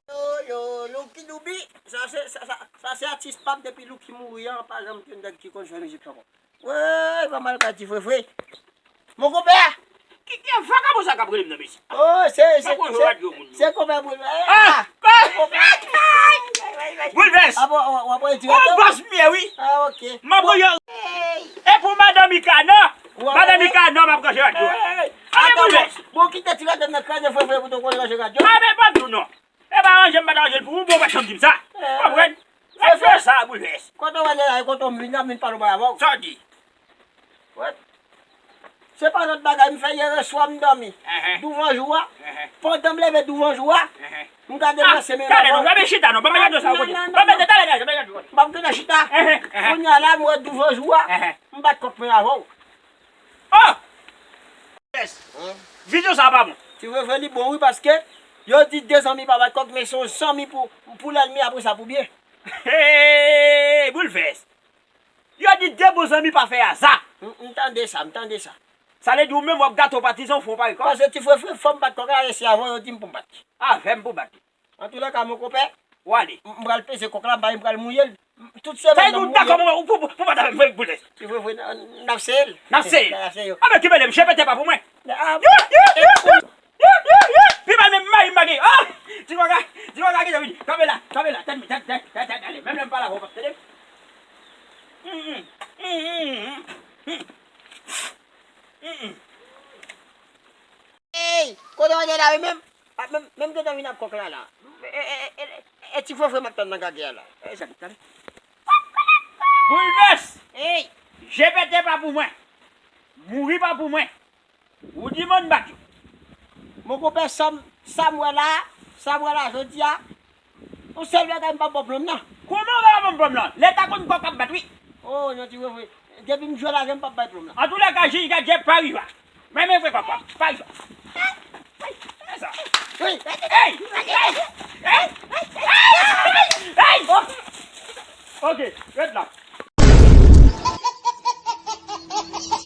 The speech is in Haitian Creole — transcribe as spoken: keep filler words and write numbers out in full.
Yo, yo, Lucky Dube, sa se, sa, sa, sa se atis pa m depi Lucky mouri an, pa janm gen nèg ki konn jwe mizik ankò. Wey, pa mal ka di fwe fwe. Mon konpè! Ki, ki vakabon sa k ap rele m nan, mesye? Oh, se, se, se, se konpè Boul. Ah! Ah! Konpè. Boulvès! Ah, bon, w ap, w ap, w ap, oh, bòs m ye, wi. Ah, ok. M ap voye. E pou madanm Ika, non. Madanm Ika, non, m ap kanje radyo a. Ale, Boulvès. Bon, kite ti radyo nan kanje fwe fwe pou te konn ranje radyo. Ah, men pa m di w non. E pa ranje, m pa t ranje l pou ou, bon, ou pa t janm di m sa. Konprann? Fè, fè sa, Boulvès. Kote w ale la, e kote w m vin la, m vin pale w bagay avè w. Sa w di? Wè. Se pa lòt bagay, m fè yè swa m dòmi. Douvan jou a. Pandan m leve douvan jou a, m gade nan semen. Gade non, gade chita non, pa mete sa w kote. Pa mete, talè, talè, talè. M ap gentan chita. Kounye a la, m wè douvan jou a, m bat kòk mwen avè w. Oh! Yes. Videyo sa pa bon. Ti Fwefwe, li bon wi, paske yo di de zanmi pa bat kòk, men se yon zanmi pou, pou lènmi, apre sa pou byen. Hey, Boulvès. Yo di de bon zanmi pa fè aza. M, m tande sa, m tande sa. Sa vle di ou menm w ap gate w patizan, w fè yon parèy kòk? Paske Ti Fwefwe, fò m bat kòk la, e se avè w yo di m pou m bat li. Avè m pou bat li. Antoulèka, mon konpè, w ale. M, m pral peze kòk la, m pral mouye l. M, tout semèn nan m mouye l. Sa vle di ou dakò pou, pou, pou bat avè m, Boulvès? Ti Fwefwe, n, n ap seye l. N ap seye l. N ap seye l. A, men ki bèl, M G P T pa pou mwen. Ah, pi mal menm mayi m pa gen. Ah! Ti kòk la, ti kòk la gentan vini. Kanpe la, kanpe la. Tande, tande, tande, tande, tande. Menm lè m pale avè w, w p ap tande m. Hey, kote w ye la wi menm? Ah, menm, menm gentan vin ap kòk la, la. E, e, e, e, e, Ti Fwefwe m ap tann nan gagè a la. E, sa m tande. Boulvès! Hey! G P T pa pou mwen. Mouri pa pou mwen. Ou di moun bat yo. Mon konpè, sa m, sa m wè la, sa m wè la jodi a, yon sèl bagay m p ap ba w plonm nan. Kòman w pa ban m plonm nan? Leta konn kòk ap bat wi. Oh, non, Ti Fwefwe. Depi m jwe la, m p ap bay plonm nan. Antoulèka, jij gade pa riva. Men, men, vre kòk, pa riva. Hey! Hey! Hey! Hey! Hey! Ok, ret la.